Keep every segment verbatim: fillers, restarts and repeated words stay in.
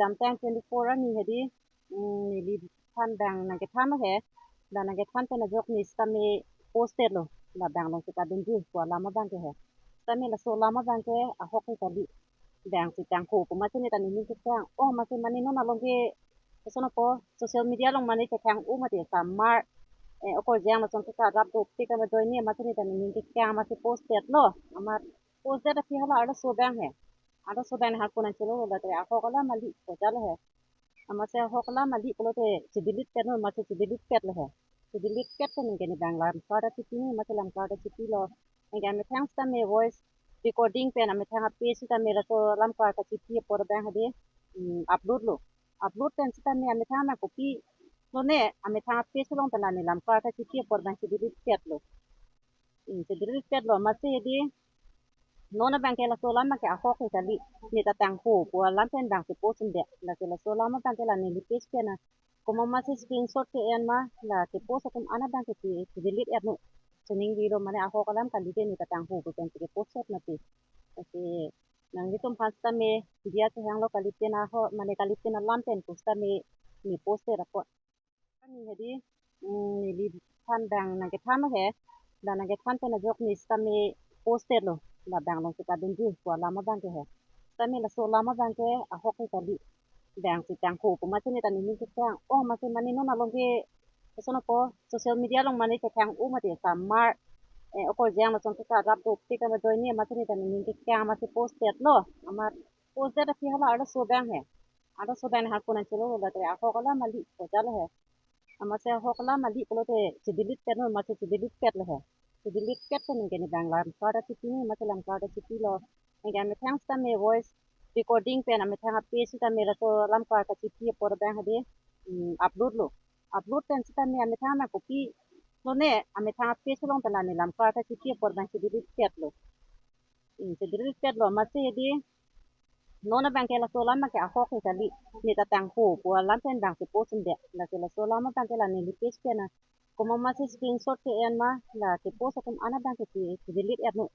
Jamtang twenty-four arni hedi, mm, neli than bang nangkethan lo he. Bang nangkethan pen ajok ne sitame posted lo. La bang along si kadunji pu alam abang ke he. Sitame laso alam abang ke ahok ke kali. Bang si tangho pu masi ne ta nening kekang. Oh, masi mane non along ke, koson apo, social media along mane kekang u mati samar. Eh, okorjang lason ke karap dopik amat join ne masi ne ta nening kekang masi posted lo. Amat posted aphi hala arloso bang he. Arloso bang ne hakun an chelo lo, latre ahok alam kali pu jalo he. Amatsi ahok alam kali pulote si delete pet lo, amatsi si delete pet lo he. Si delete pet pen ke ne bang lam kar ta chipi ne, amatsi lam kar ta chipi lo. Anke amethang sitame voice recording pen amethang a-page sitame laso lam kar ta chipi apor bang hedi, mm, upload lo. Upload pen sitame amethang na kopi lone, amethang a-page along pen la ne lam kar ta chipi apor bang si delete pet lo. Hmm, si delete pet lo, amatsi hedi non abang ke laso alam abang ke ahok ke kali. Ne ta tangho pu alam pen bang si post un de. Lake laso alam abang ke la neli page pen na komat masi screenshot ke-en ma, la ke-post atum an abang ke si, si delete et no. Sining vilo mane ahok alam kali ke ne ta tangho pu pen si ke-post et mati. Lake nanglitum aphan sitame diya kehang lo, kali pen ahok, mane kali pen alam pen pu sitame ne posted apot. Arni hedi, mm, neli than bang nangkethan lo he. Bang nangkethan pen ajok ne sitame posted lo. La bang along si kadunji pu alam abang ke he. Sitame laso alam abang ke ahok ke kali. Bang si tangho pu masi ne ta nening kekang. Oh, masi mane non along ke, koson apo, social media along mane kekang u mati samar. Eh, okorjang lason ke karap dopik amat join ne masi ne ta nening kekang masi posted lo. Amat posted aphi hala arloso bang he. Arloso bang ne hakun an chelo lo, latre ahok alam kali pu jalo he. Amatsi ahok alam kali pulote si delete pet lo, amatsi si delete pet lo he. Si delete pet pen ke ne bang lam kar ta chipi ne, amatsi lam kar ta chipi lo. Anke amethang sitame voice recording pen amethang a-page sitame laso lam kar ta chipi apor bang hedi, mm, upload lo. Upload pen sitame amethang na kopi lone, amethang a-page along pen la ne lam kar ta chipi apor bang si delete pet lo. Hmm, si delete pet lo, amatsi hedi non abang ke laso alam abang ke ahok ke kali. Ne ta tangho pu alam pen bang si post un de. Lake laso alam abang ke la neli page pen na komat masi screenshot ke-en ma, la ke-post atum an abang ke si, si delete et no.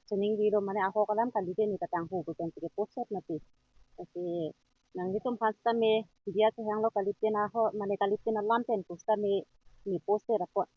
Sining vilo mane ahok alam kali ke ne ta tangho pu pen si ke-post et mati. Lake nanglitum aphan sitame diya kehang lo, kali pen ahok, mane kali pen alam pen pu sitame ne posted apot.